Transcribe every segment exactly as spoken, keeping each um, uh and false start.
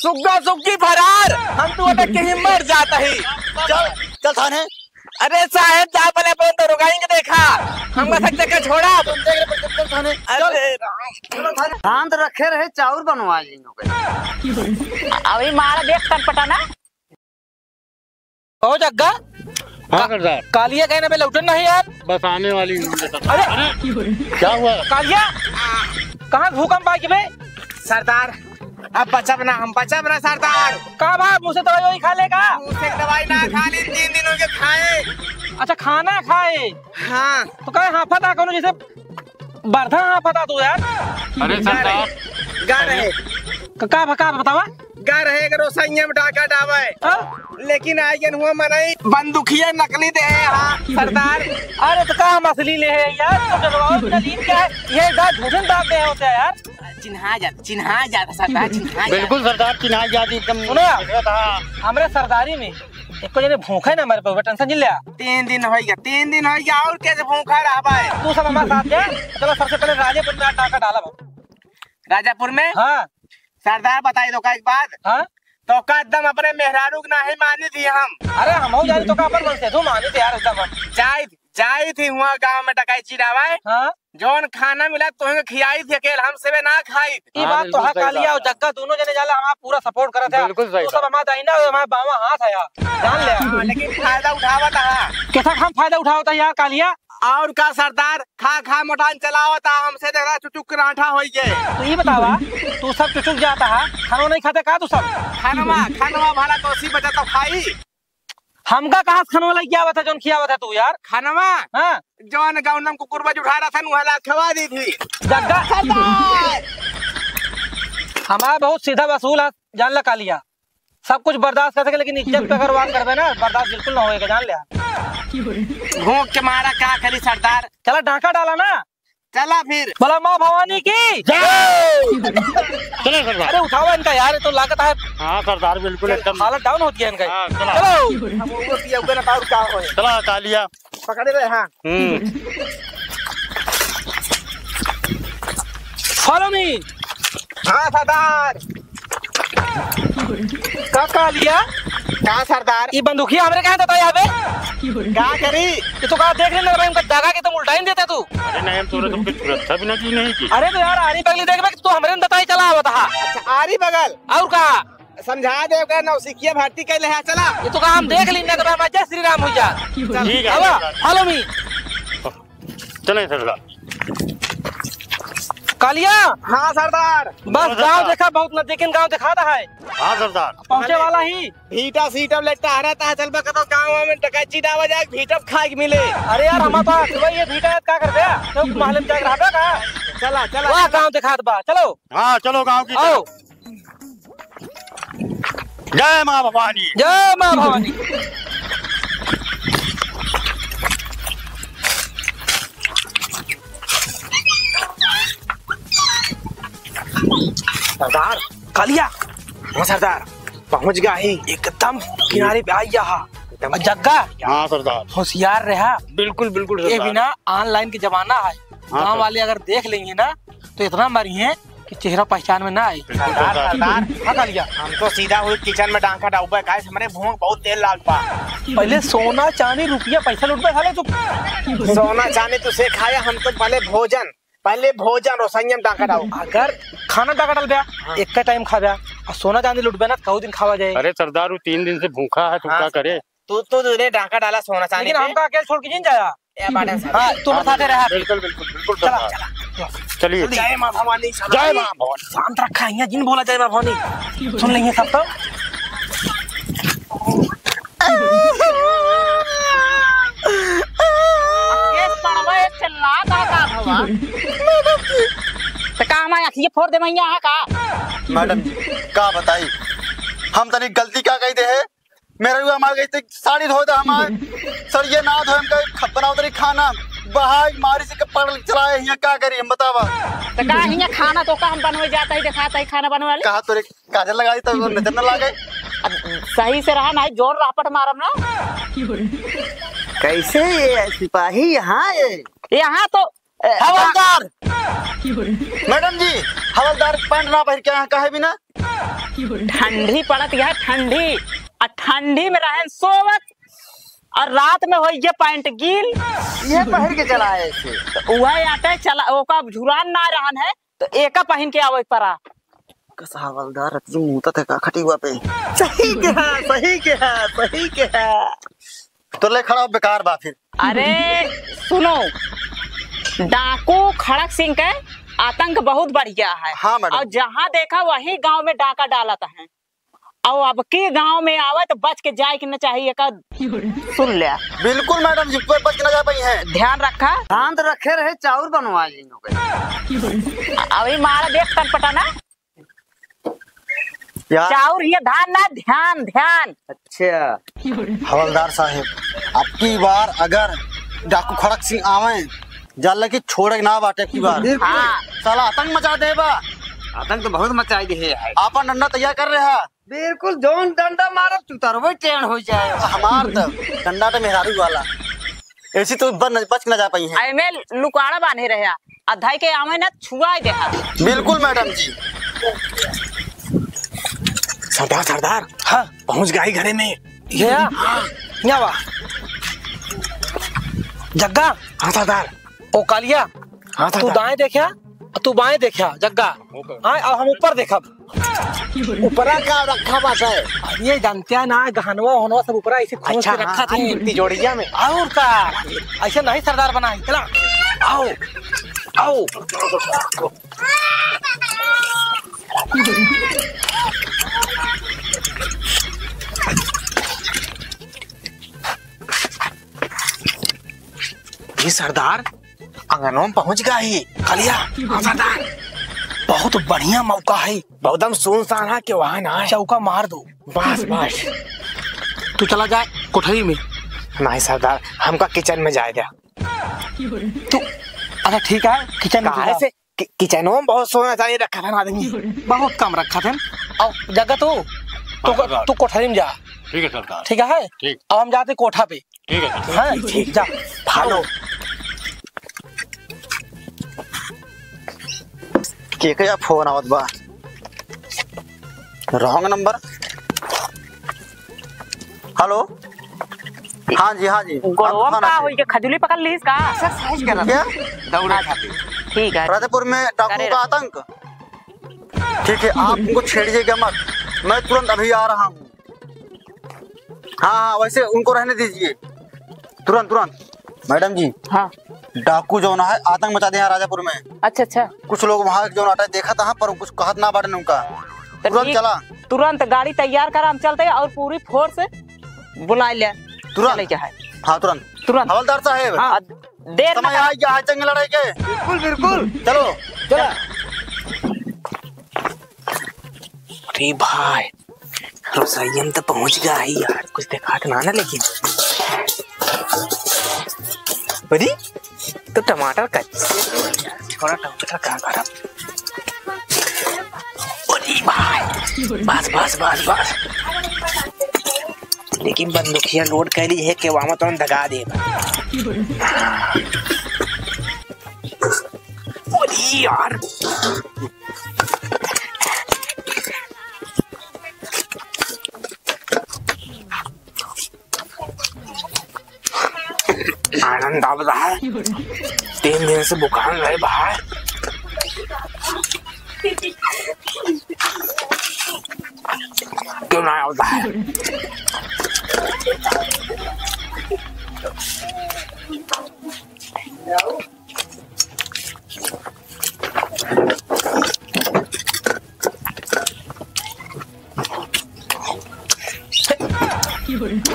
सुग्गा सुग्गी फरार, हम तो अटक के ही मर जात ही। चल, चल थाने। अरे साहेब, जा पहले अपन दरोगाइन के देखा, हमका सब जगह छोड़ा। तुम देख रहे, चल थाने, चल। अरे राम। चल थाने। धान तो रखे रहे, चाउर बनवा ली। अभी मारा देख कनपटा ना। ओ जग्गा, हाँ का-, सरदार। कालिया कहे ना बे लौटन नहीं यार। बस आने वाली हूँ। अरे, अरे, क्या हुआ? कालिया, कहाँ भूकंप आ गया बे? सरदार, अब बचब ना, हम बचब ना सरदार। का बा, मुँह से दवाई ववाई खा ले का? मुँह से दवाई ना खा ली, तीन दिन हो गए खाए। अच्छा, खाना खाए? हाँ। तो काहे हाफत आ कोनो जैसे बरधा हाफत आ तू यार? अरे सरदार। गा रहे। क-, का, का बतावा? गा रहे एक रोसैया में डाका डावे। हाँ? लेकिन आइगन हुआ मनई बंदुखिया नकली दे है, हाँ। सरदार। अरे तो का हम असली ले है यार, तो डलवाओ नलीन क्या है? ये गा झूठन दाग दे होते हैं यार। चिन्हा जात, चिन्हा जात सरदार, चिन्हा जात। बिल्कुल सरदार, चिन्हा जात एकदम। सुनो, हाँ। हमरे सरदारी में एको जने भूखा ना मर पावे, टेंशन जिन ले। तीन दिन होइ गया, तीन दिन होइ गया, और कैसे भूखा रहबा है? तू सब हमारे साथ जा, चलो सबसे पहले राजापुर में डाका डाला बाबू। राजापुर में? हाँ। सरदार बताई तो का एक बात? हाँ। तो का एकदम अपने मेहरारू के नाही मानी थी हम। अरे हम हो जानी तो का अपन मन से तू मानी थे यार एकदम। जाई, जाई थी हुआ गाँव में डकैची डावे। हाँ। जौन खाना मिला तोहके खियाई थी, अकेल हम सेवे ना खाई। ई हाँ, बात तो बिल्कुल हा सही कालिया बात और है। जग्गा दोनों जने जाला, हमारा पूरा सपोर्ट करत है। बिल्कुल सही तू सब बात। हमारा दाहिना और हमारा बावां हाथ है यार, जान ले। हाँ, लेकिन फायदा उठावत है। कैसा हम फायदा उठावत है यार कालिया? और का सरदार, खा खा मोटान चलावत है, हमसे देखा चुचुक करांठा होई गए। तो ई बतावा, तू सब चुचुक जाता है, खाना नहीं खाते का तू सब? खानवा, खानवा भला तो सी बचा तो खाई। हमका कहाँ से खनवा लइके आवत है, जौन खियावत है तू यार? खनवा? हाँ। जौन गौनम कुकुर बज उठा रहा था, उहला खवा दी थी। जग्गा। सरदार! हमारा बहुत सीधा वसूल है, जान ला कालिया। सब कुछ बर्दाश्त कर सके, लेकिन इज्जत पे अगर वार करबे ना, बर्दाश्त बिल्कुल ना होएगा, जान ले। भूख के मारा का करी सरदार? चला डाका डाला ना। चला फिर। बोला माँ भवानी की जय। चलो सरदार। अरे उठावा इनका यार, ये तो लागत है हाँ सरदार, बिल्कुल एकदम। हालत डाउन होती है इनका। हाँ, चलो। चलो। हम वो पिया हुआ ना, और का होए? चला कालिया। पकड़े रहे, हाँ। हम्म। Follow me। हाँ सरदार। का कालिया? का सरदार? ई बंदूकिया हमरे कहाँ देता है बे? का करी? ये तो कहा देख लेना भाई, उनका दगा के तुम उल्टा ही देते तू। अरे नहीं, हम तोरे तुमके सुरक्षा भी ना की नहीं की। अरे तो यार, आरी बगली देख बे, तू हमरे में देता ही चला आवत हा। अच्छा, आरी बगल? और का? समझा दे, ओकरा नौसिखिया भर्ती कैले है, चला। ये तो कहा हम देख ली ना, तो हमारा जय श्री राम हो जा। ठीक है, आवा, सरदार। Follow me। चले सरदार। कालिया। हाँ सरदार। बस बोलो गाँव सरदार। देखा, बहुत नजदीकिन गाँव दिखाता है। हाँ सरदार। पहुँचे वाला ही। भीटा सीटम ले टहरत है, चल बा कतो गाँव में डकैची डावा जाए, भीटम खाए के मिले। अरे यार, हमारा तो सुबह ये भीटा है, का कर दे? तो महल में जाके रहबे का? चला, चला, वाह, चला। गाँव दिखात बा, चलो। हाँ, चलो गाँव की आओ। तरफ। जय माँ भवानी। जय माँ भवानी। सरदार। कालिया। हाँ सरदार, पहुँच गया ही। एकदम किनारे पे आई यहाँ। एकदम। और जग्गा। हाँ सरदार। होशियार रहा। बिल्कुल, बिल्कुल ये सरदार। बिना online के जमाना है। हाँ गाँव सर। वाले अगर देख लेंगे ना, तो इतना मरी है कि चेहरा पहचान में ना आए। सरदार, सरदार। हाँ, कालिया। हम तो सीधा हुई किचन में डांका डाउबे, काहे से हमरे भूख बहुत तेज लाग बा। पहले सोना, चांदी, रुपया, पैसा लुटबे साले तू। सोना, चांदी तू से खाया, हम तो पहले भोजन, पहले भोजन, रोसैया में डांका डाउबे। अगर खाना डांका डालबे, हाँ। एक टाइम खाबे, और सोना, चांदी लुटबे ना, कऊ दिन खावा जाए। अरे सरदार, वो तीन दिन से भूखा है, तू हाँ। क्या करे? तू, तू, तूने डांका डाला सोना, चांदी लेकिन पे? हमका अकेले छोड़ के जिन जाया। ए, बाटे साहब। हाँ, तुम साथे रहा। बिल्कुल, बिल्कुल, बिल्कुल, चला, सरदार। चला। चलिए। जय माँ भवानी, सरदार। जय माँ भवानी। शांत रखा है, यहाँ जिन बोला जय माँ भवानी। सुन लेंगे सब तो। केस पड़वा, एक चिल्ला दादा भवा। तो का हमारे अखिए फोड़ दे मैया है का? मैडम जी, का बताई, हम तनी गलती का कही दे है, मेहररुआ हमार गई थी साड़ी धोए दा हमार, सड़िया ना धोए, हमका ख-, बनाओ तरी खाना, बहाई मारी से पकड़ के चलाए हियाँ, का करी हम बतावा? तो का हियाँ खाना तो का हम बनवे जाता ही, दिखाता ही खाना बनवे वाले। कहा तोरे काजल लगाई तब नजर न लागे। अब सही से रहा, नहीं जोर रापट मारम ना। कैसे ये सिपाही यहाँ है? यहाँ तो ए, हवलदार! मैडम जी, हवलदार पैंट ना पहिर के आए हैं, काहे बिना? ठंडी पड़त है, ठंडी। आ ठंडी में रहेन सोवत, और रात में होई ये पैंट गील। ये पहिर के चला आए थे। तो वह आटे चला, ओका झुरान ना रहन है, तो एका पहिन के आवे परा। कस हवलदार रतिया मूतत है का खटिया पे? सही कहा, सही कहा, सही कहा। तो ले खड़ा हो, बेकार बा फिर। अरे सुनो, डाकू खड़क सिंह के आतंक बहुत बढ़िया है। हाँ मैडम। और जहाँ देखा वही गांव में डाका डालत है। और अब के गांव में आवे तो बच के जाए के न चाहिए का, सुन ले। बिल्कुल मैडम जी, कोई बच के ना जा पाई है। ध्यान रखा। ध्यान तो रखे रहे, चाउर बनवा ली। अभी मारा देख तन पटा ना। यार। चाउर ये धान ना, ध्यान, ध्यान। अच्छा। हवलदार साहेब, अब की बार अगर डाकू खड़क सिंह आवे, जान ले कि छोड़े ना बाटे अब की बार। बिल्कुल। हाँ। साला आतंक मचा देबा। आतंक तो बहुत मचाई दे है। आपन डंडा तैयार कर रहा। बिल्कुल, जौन डंडा मारब, तू तरवे टेढ़ हो जाए। हमार तो डंडा तो मेहरारू वाला। ऐसी तो बच, बच के ना जा पाई है। एमे लुकाड़ा बांधे रहे, अधाई के आवे ना छुआ दे। बिल्कुल मैडम जी। सरदार, सरदार। हाँ। पहुँच गई घरे में। ये आ? हाँ। यहाँ वा। जग्गा। हाँ सरदार। ओ कालिया। हाँ तू सरदार। दाएं देखा, तू बाएं देखा, जग्गा। हाँ, अब हम ऊपर देखब। ऊपरा का रखा बाटे? अरे, ये जानते हैं ना, गहनवा वहनवा सब ऊपरा ऐसे खोस अच्छा, के रखा हाँ, थे। तिजोरिया में। और का? ऐसे नहीं सरदार बना है। चला, आओ, आओ। ये सरदार अंगनवा में पहुंच गया ही। कालिया, हाँ सरदार, बहुत बढ़िया मौका है। बहुत हम सुनसान है कि वहाँ ना है। चौका मार दो। बस, बस। तू चला जाए कोठरी में। नहीं सरदार, हमका किचन में जाए दे। तू, अच्छा ठीक है, किचन में काहे जा। से कि-, किचनों में बहुत सोना चांदी रखा था ना आदमी। बहुत कम रखा था। और जगह तू, तू, हाँ, सरदार। तू कोठरी में जा। ठीक है सरदार। ठीक है? ठीक। अब हम जाते कोठा पे। ठीक है सरदार। हाँ, ठीक, ठीक। जा। हेलो। के के या फोन आवत बा? रॉन्ग नंबर। हेलो। हाँ जी, हाँ जी। गोड़वा में का होई के खजुली पकड़ लीस का? एक्सरसाइज कर रहा क्या? दौड़े खातिर। ठीक है। राजापुर में डाकू करे का रहो। आतंक। ठीक है, आप उनको छेड़िएगा मत, मैं तुरंत अभी आ रहा हूँ। हाँ, हाँ, वैसे उनको रहने दीजिए, तुरंत, तुरंत। मैडम जी, हाँ। डाकू जौन है, आतंक मचा दे हैं राजापुर में। अच्छा, अच्छा। कुछ लोग वहाँ जौन आटा देखत हैं, पर कुछ कहत ना बाटन उनका। तो तुरंत ठीक, चला। तुरंत गाड़ी तैयार करा, हम चलते हैं और पूरी फोर्स बुला ले। तुरंत। चले के है। हाँ, तुरंत। तुरंत। हवलदार साहेब। हाँ। देर समय ना आ गया है जंग लड़ाई के। बिल्कुल, बिल्कुल। चलो। चला। अरे भाई, रसोईया में तो पहुंच गया है यार, कुछ दिखात ना ना लेकिन। अरे, तो टमाटर कच्चे हैं यार, थोड़ा टमाटर का करब। अरे भाई, बस, बस, बस, बस। लेकिन बंदूकिया लोड कर ली है कि वहाँ तो हम दगा दे। अरे यार। आनंद आवत है। तीन दिन से बुखार रहे भाई। क्यों ना आवत है?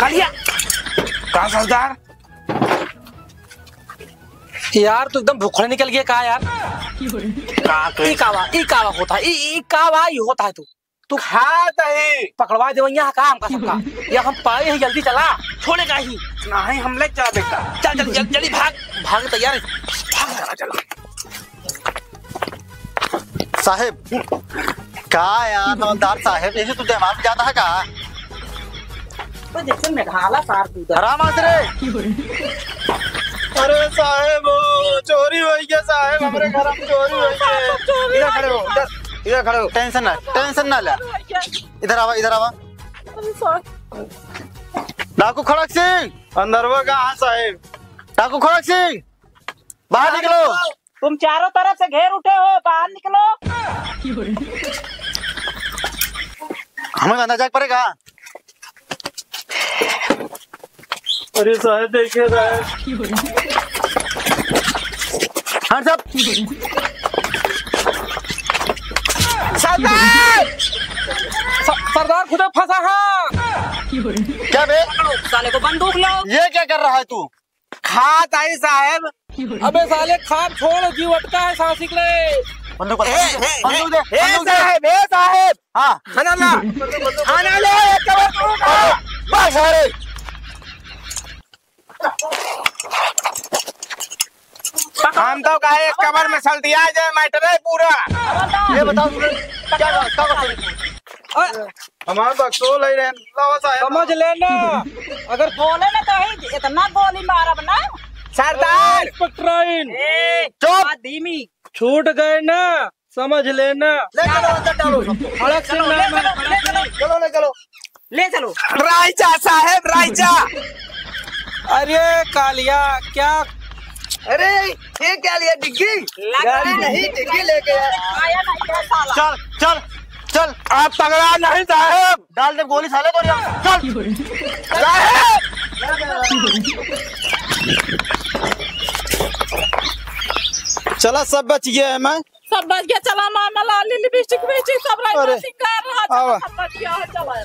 कालिया, का सरदार? यार, तू एकदम भुखड़े निकल गया का यार? का के? ई कावा, ई कावा होता है, ई, ई कावा, ई होता है तू। तू खात ही। पकड़वा दे वहिया काम का सबका। या हम पाए ही, जल्दी चला। छोड़ेगा ही। नहीं, हम ले चला बेटा। चल, चल, जल्दी, जल्दी भाग। भाग तैयार है। भाग, चला, चला। साहेब, का यार, हवलदार साहेब, ऐसे तू जयमाल में जाता है का? तो जैसे मेघाला सार तू तो। हराम आदमी रे। अरे साहेब, ओ, चोरी होइ गया साहेब, हमरे घर में चोरी होइ गया। इधर खड़े हो, इधर, इधर खड़े हो। Tension ना, tension ना ले। इधर आवा, इधर आवा। डाकू खड़क सिंह। अंदरवा कहाँ साहेब? डाकू खड़क सिंह, बाहर निकलो। तुम चारों तरफ से घेर उठे हो, बाहर निकलो। हमें अंदर जाके पड़ेगा। अरे साहेब, देखिए साहेब। हाँ साहब। सरदार! स-, सरदार खुदे फंसा है। क्या बे? साले को बंदूक लो। ये क्या कर रहा है तू? खात आई साहेब। अबे साले, खाब छोड़, जीव अटका है सांसी के लिए। बंदूक दे, ए, ए, बंदूक दे, ए, बंदूक दे। साहेब, ए साहेब। हाँ। खाना ला। खाना ले, एक कवर तू खा। बस, अरे। हम तो कहे एक कवर में सल्टिया जाए, matter है पूरा। ये बताओ, क्या, क्या, क्या, हमार बक्सो ले रहे हैं। लाओ साहेब। समझ लेना, अगर बोले ना तो ही इतना गोली मारब ना। सरदार। इंस्पेक्टर आइन। ए, चुप। बात धीमी। छूट गए ना, समझ लेना। ले चलो, अंदर डालो सबको। खड़क सिंह चलो, ले नाम है। चलो, ले चलो। चलो, ले चलो। ले चलो। रायचा साहेब, रायचा। अरे कालिया, क्या? अरे, ये क्या लिया, डिग्गी? लग गाड़ी रहा है नहीं, डिग्गी लेके आया। आया नहीं है साला। चल, चल, चल। आप तगड़ा नहीं साहेब। डाल दे गोली साले को, चल। साहेब। चला, सब बच गया है मैं। सब बच गया, चला मामा, लाली, लिपस्टिक, विपस्टिक, सब रंग अरे, सिंगार रहा, चला, आवा। सब बच गया है, चला।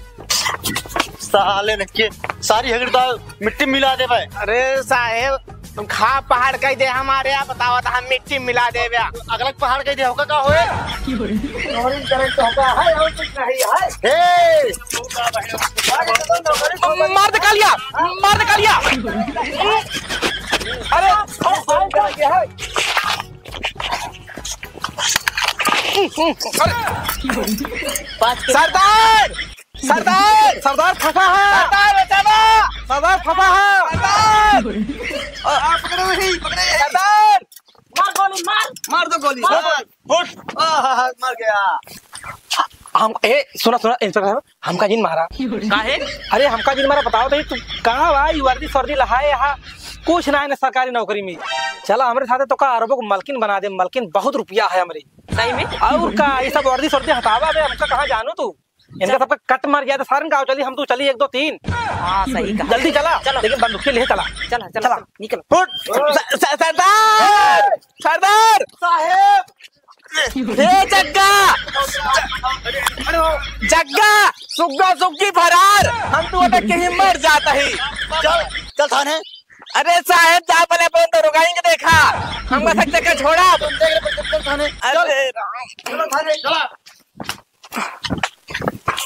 साले ने के सारी हगड़ी तो मिट्टी में मिला दे भाई। अरे साहेब, तुम खाब पहाड़ कह दे हमारे यहाँ, बतावा तो हम मिट्टी में मिला दे बे। अगला पहाड़ कह दे होगा का होए? चोरी करे तो होगा, है और कुछ नहीं है। हे! मार दे कालिया, मार दे कालिया। अरे, सरदार, सरदार, सरदार फंसा है। सरदार बचावा। सरदार फंसा है। सरदार। आ, पकड़ो नहीं, पकड़ो नहीं। सरदार। मार गोली, मार। मार दो गोली। मार। फुट। आहा, मर गया। हम, ए, सुना, सुना, इंस्पेक्टर साहब, हमका जिन मारा। काहे? अरे, हमका जिन मारा, बताओ तो, तू कहाँ बा? ई वर्दी सर्दी लहाए हा, कुछ ना है ना सरकारी नौकरी में। चला, हमरे साथे तो का अरबों को मलकिन बना दे, मलकिन, बहुत रुपया है हमरे। सही में? और का, ये सब वर्दी सर्दी हटावा बे, हमका कहाँ जानू तू? इनका चल। सबका कट मार गया था, सारन गाँव चली, हम तू चली एक, दो, तीन। हाँ, सही कहा। जल्दी चला, चलो। लेकिन बंदूकिया ले चला। चला, चला, चला। चलो, निकलो। फुट। स-, स-, सरदार! सरदार! साहेब! हे जग्गा! जग्गा! सुग्गा सुग्गी फरार! हम तू अटक के ही मर जाता ही। चल, चल थाने। अरे साहेब, जा पहले अपन दरोगाइन के देखा। हमका सच के छोड़ा। चल थाने। अरे राम। चलो थाने, चला।